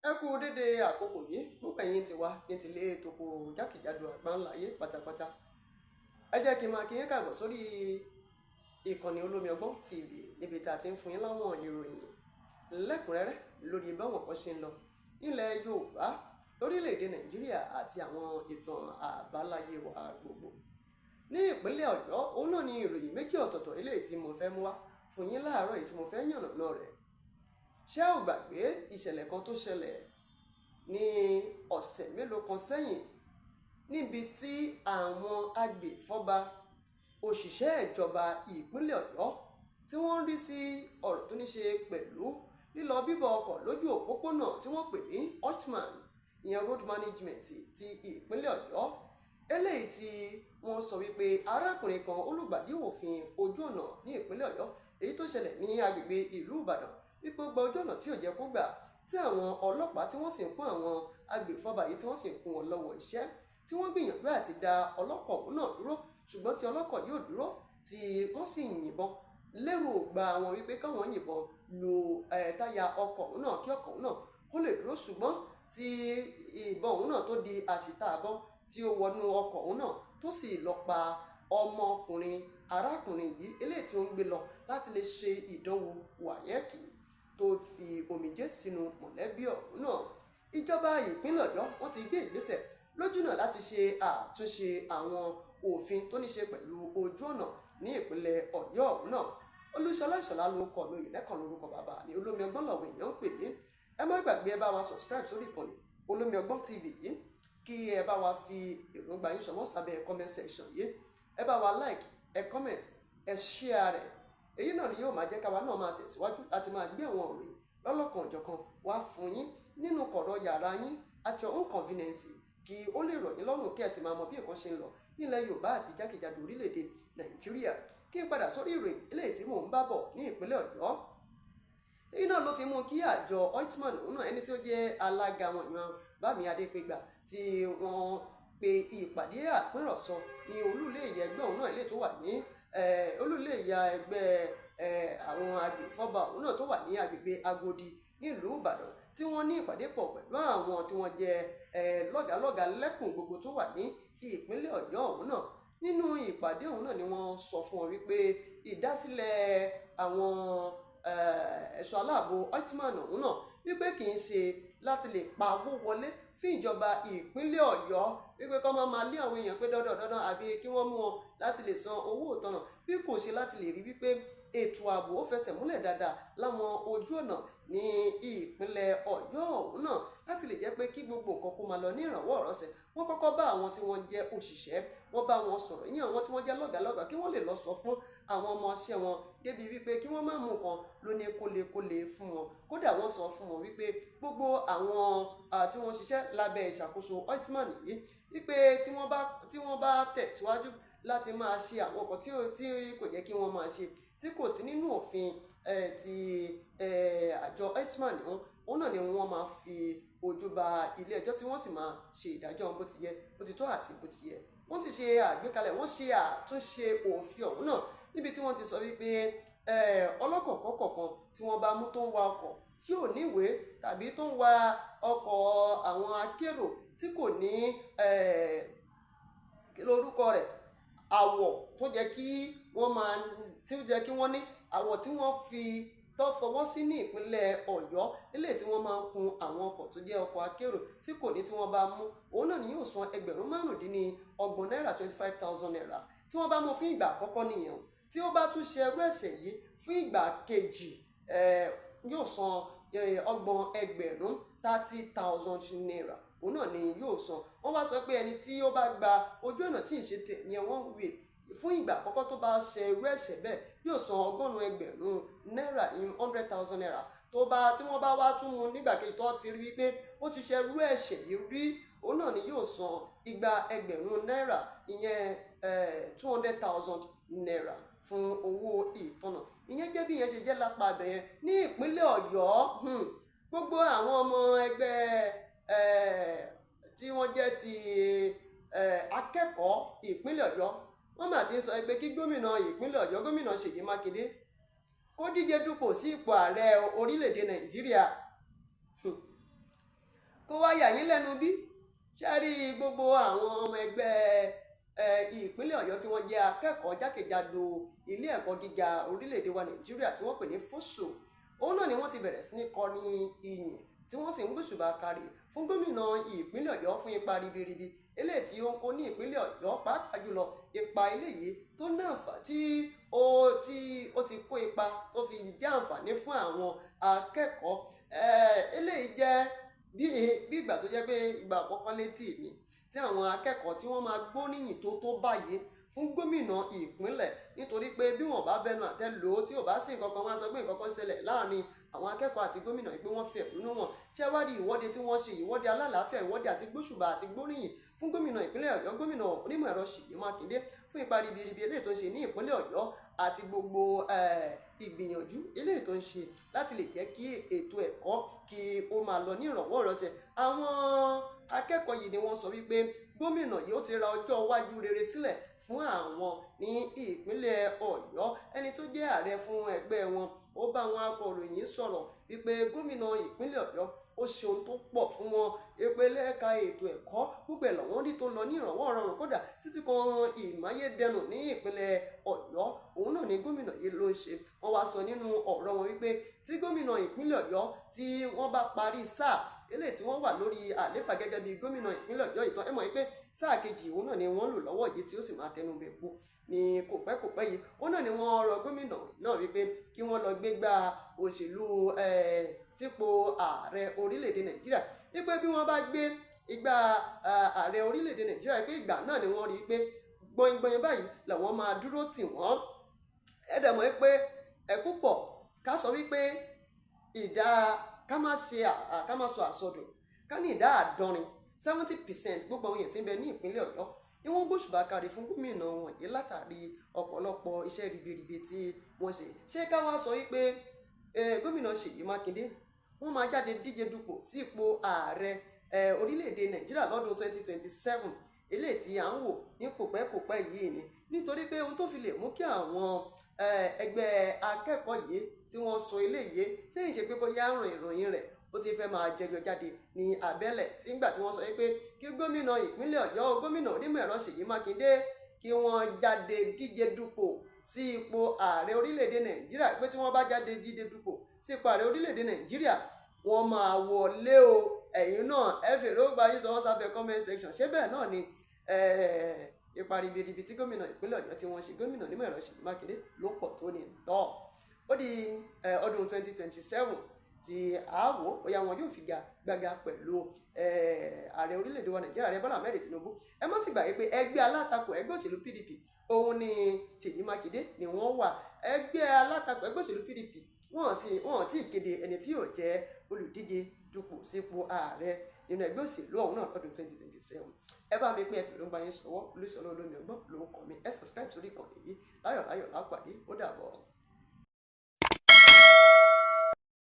Ẹ kú dédé àkókò yìí, gbogbo ẹ̀yin ti wá ní tilé toko jákèjádò àgbáńláyé pátápátá. Ẹ jẹ́ kí n máa kí yín káàbọ̀ sórí ìkànnì Olómi Ọgbọ́n TV, níbi tá a ti ń fún yín láwọn ìròyìn lẹ́kùnrẹ́rẹ́ lórí báwọn kan ṣe ń lọ nílẹ̀ Yorùbá, lórílẹ̀‐èdè Nàìjíríà àti àwọn ìtàn àbáláyé wa gbogbo. Ní ìpínlẹ̀ Ọ̀yọ́, òun náà ni ìròyìn méjì ọ̀tọ̀ọ̀tọ̀ eléyìí tí mo fẹ́ mú wá fún yín láàárọ̀ yìí tí mo fẹ́ yànnàná rẹ̀. Ṣé ò gbàgbé ìṣẹ̀lẹ̀ kan tó ṣẹlẹ̀ ní ọ̀sẹ̀ mélòó kan sẹ́yìn, níbi tí àwọn agbèfọ́ba, òṣìṣẹ́ ìjọba ìpínlẹ̀ Ọ̀yọ́ tí wọ́n ń rí sí ọ̀rọ̀ tó ní ṣe pẹ̀lú lílọ bíbọ̀ ọkọ̀ lójú òpópónà tí wọ́n pè ní Osman, ìyẹn road management ti ìpínlẹ̀ Ọ̀yọ́, eléyìí tí wọ́n sọ wípé arákùnrin kan olùgbàdì òfin ojú ọ̀nà ní ìpínlẹ̀ Ọ̀yọ́, èyí tó ṣẹlẹ̀ ní agbègbè ìlú Ìbàdàn, wípé ó gba ojú ọ̀nà tí ò jẹ́ kó gbà, tí àwọn ọlọ́pàá tí wọ́n sì ń kún àwọn agbèfọ́ba yìí, tí wọ́n sì ń kún wọn lọ́wọ́ iṣẹ́, tí wọ́n gbìyànjú àti dá ọlọ́kọ̀ ọ̀hún náà dúró, ṣùgbọ́n tí ọlọ́kọ̀ yóò dúró, tí wọ́n sì yìnbọn lérò gba wọn wípé káwọn yìnbọn lu táyà ọkọ̀ ọ̀hún náà kí ọkọ̀ ọ̀hún náà kó lè dúró, ṣùgbọ́n tí ìbọn ọ̀hún náà tó di àṣìta àbọ̀n tí ó wọnú ọkọ̀ ọ̀hún náà, tó sì lọ pa ọmọkùnrin arákùnrin yìí eléyìí tí ó ń gbé lọ láti lè ṣe ìdánwò wáyẹ́ẹ̀kì, tó fi omijé sínú mọ̀lẹ́bí ọ̀hún náà. Ìjọba ìpínlẹ̀ Ọ̀yọ́, wọ́n ti gbé ìgbésẹ̀ lójúnà láti ṣe àtúnṣe àwọn òfin tó ní ṣe pẹ̀lú ojú ọ̀nà ní ìpínlẹ̀ Ọ̀yọ́ ọ̀hún náà. Olúṣọlá Ìṣọ̀lá ló kọ mi, Òyìnlẹ́kàn lórúkọ bàbá ní Olómi Ọgbọ́n làwọn èèyàn ń pè mí. Ẹ má gbàgbé, ẹ bá wa subscribe sórí ìkànnì Olómi Ọgbọ́n TV yìí, kí ẹ bá wa fi èròǹgbà yín ṣọwọ́ sábẹ́ comment section yìí. Ẹ bá wa like, ẹ comment, ẹ share rẹ̀. Èyí náà ni yóò máa jẹ́ káwa náà máa tẹ̀síwájú láti máa gbé àwọn ìròyìn lọ́lọ́kan òjọ̀kan wá fún yín nínú kọ̀rọ̀ yàrá yín at your own convenience, kí ó lè rọ̀ yín lọ́rùn, kí ẹ sì máa mọ bí nǹkan ṣe ń lọ nílẹ̀ Yorùbá àti jákèjádò orílẹ̀-èdè Nàìjíríà. Kí n padà sórí ìròyìn eléyìí tí mò ń bá bọ̀ ní ìpínlẹ̀ Ọ̀yọ́. Èyí náà ló fi mú kí àjọ Oitman òun náà, ẹni tí ó jẹ́ alága wọn, ìyan Bámi Adépégbà, tí wọ́n pe ìpàdé àpéròsọ ní olúlé ìyá ẹgbẹ́ òun náà eléyìí tó wà ní olúlé ìyá ẹgbẹ́ àwọn agbèfọ́ba òun náà tó wà ní agbègbè Agodi nílùú Ìbàdàn, tí wọ́n ní ìpàdé pọ̀ pẹ̀lú àwọn tí wọ́n jẹ́ lọ́gàálọ́gàá lẹ́kùn gbogbo tó wà ní ìpínlẹ̀ Ọ̀yọ́ òun náà. Nínú ìpàdé òun náà ni wọ́n sọ fún wọn wípé ìdásílẹ̀ àwọn ẹ̀ṣọ́ aláàbò Oitman òun náà, wípé kì í ṣe láti lè pa owó wọlé fún ìjọba ìpínlẹ̀ Ọ̀yọ́, wípé kọ́ máa lé àwọn èèyàn pé dandan dandan àfi kí wọ́n mú wọn láti lè san owó ìtanràn, bí kò ṣe láti lè rí wípé ètò ààbò ó fẹsẹ̀ múlẹ̀ dáadáa láwọn ojú ọ̀nà ní ìpínlẹ̀ Ọ̀yọ́ ọ̀hún náà, láti lè jẹ́ pé kí gbogbo nǹkan kó máa lọ ní ìrànwọ́ ìrọ̀sẹ̀. Wọ́n kọ́kọ́ bá àwọn tí wọ́n jẹ́ òṣìṣẹ́, wọ́n bá wọn sọ̀rọ̀, ìyẹn àwọn tí wọ́n jẹ́ lọ́gàálọ́gàá, kí wọ́n lè lọ sọ fún àwọn ọmọọṣẹ́ wọn débi wípé kí wọ́n má mú nǹkan lóní kólekóle fún wọn. Kódà wọ́n sọ fún wọn wípé gbogbo àwọn tí wọ́n ṣiṣẹ́ lábẹ́ ìṣàkóso Oitman yìí, wípé tí wọ́n bá tẹ̀síwájú láti máa ṣe àwọn nǹkan tí kò jẹ́ kí wọ́n máa ṣe, tí kò sí nínú òfin ti àjọ Oitman òun náà, ni wọ́n máa fi ojú ba ilé ẹjọ́, tí wọ́n sì máa ṣe ìdájọ́ bó ti yẹ, bó ti tọ́ àti bó ti yẹ. Wọ́n ti ṣe àgbékalẹ̀, wọ́n ṣe àtúnṣe òfin ọ̀hún náà, níbi tí wọ́n ti sọ wípé ọlọ́kọ̀ kọ̀ọ̀kan tí wọ́n bá mú tó ń wa ọkọ̀ tí ò ní ìwé, tàbí tó ń wa ọkọ̀ àwọn akérò tí kò ní, kí lórúkọ rẹ̀, àwọ̀ tó jẹ́ kí wọ́n máa, tí ó jẹ́ kí wọ́n ní àwọ̀ tí wọ́n fi tó fọwọ́ sí ní ìpínlẹ̀ Ọ̀yọ́, eléyìí tí wọ́n máa ń kun àwọn ọkọ̀ tó jẹ́ ọkọ̀ akérò, tí kò ní, tí wọ́n bá mú, òun náà ni yóò san 25,000 náírà, ₦25,000. Tí wọ́n bá mú fún ìgbà àkọ́kọ́ nìyẹn. Tí ó bá tún ṣe irú ẹ̀ṣẹ̀ yìí fún ìgbà kejì, yóò san 30,000, ₦30,000, òun náà ni yóò san. Wọ́n wá sọ pé ẹni tí ó bá gba ojú ọ̀nà tí ì ṣe tẹ̀ yẹn, wọ́n wè fún ìgbà àkọ́kọ́, tó bá ṣe irú ẹ̀ṣẹ̀ bẹ́ẹ̀, yóò san 100,000 náírà, ₦100,000. Tó bá tí wọ́n bá wá tún mú nígbà kejì, tó ti rí wípé ó ti ṣe irú ẹ̀ṣẹ̀ yìí rí, òun náà ni yóò san 200,000 náírà, ìyẹn ₦200,000 fún owó ìtanà. Ìyẹn jẹ́ bí ìyẹn ṣe jẹ́ lápá abẹ yẹn ní ìpínlẹ̀ Ọ̀yọ́. Gbogbo àwọn ọmọ ẹgbẹ́ tí wọ́n jẹ́ ti akẹ́kọ̀ọ́ ìpínlẹ̀ Ọ̀yọ́, wọ́n mà ti ń sọ pé kí gómìnà ìpínlẹ̀ Ọ̀yọ́, Gómìnà Ṣèyí Mákindé, kó díje dupò sí ipò ààrẹ orílẹ̀-èdè Nàìjíríà. Kó wá yà yín lẹ́nu bí ṣe rí gbogbo àwọn ọmọ ẹgbẹ́ ìpínlẹ̀ Ọ̀yọ́ tí wọ́n jẹ́ akẹ́kọ̀ọ́ jákèjádò ilé ẹ̀kọ́ gíga orílẹ̀-èdè wa Nàìjíríà tí wọ́n pè ní FUSU, òun náà ni wọ́n ti bẹ̀rẹ̀ sí ní kọrin ìyìn tí wọ́n sì ń gbóṣùbà kárí fún gómìnà ìpínlẹ̀ Ọ̀yọ́ fún ipa ribiribi eléyìí tí ó ń kó ní ìpínlẹ̀ Ọ̀yọ́, pàápàá jùlọ ipa eléyìí tó ní àǹfà tí ó ti kó ipa tó fi jẹ́ àǹfààní fún àwọn akẹ́kọ̀ọ́. Eléyìí jẹ́ bí ìgbà tó jẹ́ pé ìgbà àkọ́kọ́ létí mi tí àwọn akẹ́kọ̀ọ́ tí wọ́n máa gbóríyìn tó báyìí fún gómìnà ìpínlẹ̀, nítorí pé bí wọ́n bá bẹnu àtẹ́ lò ó, tí ò bá sí nǹkan kan, wọ́n á sọ pé nǹkan kan ṣẹlẹ̀ láàrin àwọn akẹ́kọ̀ọ́ àti gómìnà yìí, pé wọ́n fi ẹ̀hónú wọn. Ṣé wá rí ìwọ́de tí wọ́n ṣe, ìwọ́de alálàáfíà, ìwọ́de àti gbóṣùbà àti gbóríyìn fún gómìnà ìpínlẹ̀ Ọ̀yọ́, gómìnà onímọ̀ ẹ̀rọ Ṣèyí Mákindé, fún ipa ribiribi eléyìí tó ń ṣe ní ìpínlẹ̀ Ọ̀yọ́ àti gbogbo ìgbìyànjú eléyìí tó ń ṣe láti lè jẹ́ kí ètò ẹ̀kọ́ kí ó máa lọ ní ìrọ̀wọ́ ìrọsẹ̀. Àwọn akẹ́kọ̀ọ́ yìí ni wọ́n sọ wípé gómìnà yìí ó ti ra ọjọ́ iwájú rere sílẹ̀ fún àwọn ní ìpínlẹ̀ Ọ̀yọ́. Ẹni tó jẹ́ ààrẹ fún ẹgbẹ́ wọn, ó bá àwọn akọ̀ròyìn sọ̀rọ̀ wípé gómìnà ìpínlẹ̀ Ọ̀yọ́ ó ṣe ohun tó pọ̀ fún wọn, ìpele ẹ̀ka ètò ẹ̀kọ́ gbogbo ẹ̀ lọ́wọ́n rí tó ń lọ ní ìrọ̀wọ́ rọrùn, kódà títí kan ìmáyédẹrùn ní ìpínlẹ̀ Ọ̀yọ́, òun náà ni gómìnà yìí ló ń ṣe. Wọ́n wá sọ nínú ọ̀rọ̀ wọn wípé tí gómìnà ìpínlẹ̀ Ọ̀yọ́ tí wọ́n bá parí sáà eléyìí tí wọ́n wà lórí àléfà gẹ́gẹ́ bí gómìnà ìpínlẹ̀ Ọ̀yọ́ ìtàn, ẹ mọ̀ pé sáà kejì òun náà ni wọ́n lò lọ́wọ́ yìí tí ó sì máa tẹnu bẹ̀ po ní kò pẹ́ kò pẹ́ yìí, òun náà ni wọ́n rọ gómìnà náà wípé kí wọ́n lọ gbégbá òṣèlú sípò ààrẹ orílẹ̀-èdè Nàìjíríà, wípé bí wọ́n bá gbé igbá ààrẹ orílẹ̀-èdè Nàìjíríà, pé ìgbà náà ni wọ́n rí i pé gbọ̀ngbọ̀n báyìí làwọn máa dúró tì wọ́n. Ẹ dẹ̀ mọ̀ pé ẹ púpọ̀ ká sọ wípé ìdá ká má ṣe ká má sọ àsọdùn, ká ní ìdá 70, 70%, gbogbo àwọn èèyàn tí ń bẹ ní ìpínlẹ̀ Ọ̀yọ́ ni wọ́n gbóṣùbà kárí fún gómìnà wọ̀nyí látàrí ọ̀pọ̀lọpọ̀ iṣẹ́ ribiribi tí wọ́n ṣe. Ṣé ká wá sọ wípé gómìnà Ṣèyí Mákindé wọ́n máa jáde díje dupò sí ipò ààrẹ orílẹ̀-èdè Nàìjíríà lọ́dún 2027 eléyìí tí à ń wò ní kòpẹ́kòpẹ́ yìí ni? Nítorí pé ohun tó fi lè mú kí àwọn ẹgbẹ́ akẹ́kọ̀ọ́ yìí tí wọ́n sọ eléyìí, ṣé ìṣe pé bóyá ìròyìn rẹ̀ ó ti fẹ́ máa jẹyọ jáde ní abẹ́lẹ̀ tí ń gbà tí wọ́n sọ pé kí gómìnà ìpínlẹ̀ Ọ̀yọ́, gómìnà onímọ̀ ẹ̀rọ Ṣèyí Mákindé, kí wọ́n jáde díje dupò sí ipò ààrẹ orílẹ̀-èdè Nàìjíríà, pé tí wọ́n bá jáde díje dupò sí ipò ààrẹ orílẹ̀-èdè Nàìjíríà, wọ́n máa wọlé o. Ẹ̀yin náà ẹ fèrè ó gba yín sọ sábẹ́ comment section. Ṣé bẹ́ẹ̀ náà ni ipa ribiribi tí gómìnà ìpínlẹ̀ Ọ̀yọ́ tí wọ́n ṣe, gómìnà onímọ̀ ẹ̀rọ Ṣèyí Mákindé, ló pọ̀ tó ní tọ́? Ó di ọdún 2027 tí àáwò bóyá wọn yóò figa gbága pẹ̀lú ààrẹ orílẹ̀-èdè wa Nàìjíríà, ààrẹ Bọ́lá Ahmed Tinubu. Ẹ má sì gbàgbé pé ẹgbẹ́ alátakò, ẹgbẹ́ òṣèlú PDP, òun ni Ṣèyí Mákindé ni wọ́n wà. Ẹgbẹ́ alátakò, ẹgbẹ́ òṣèlú PDP, wọ́n tí ì kéde ẹni tí yóò jẹ́ olùdíje dupò sípò ààrẹ nínú ẹgbẹ́ òṣèlú ọ̀hún náà lọ́dún 2027. Ẹ bá mi pín, ẹ fèròǹgbà yín sọwọ́. Olúṣọlá Olómi Ọgbọ́n ló kọ́ mi. Ẹ subscribe sórí ìkànnì yìí. Láyọ̀ láyọ̀ lápàdé, ó dàbọ̀.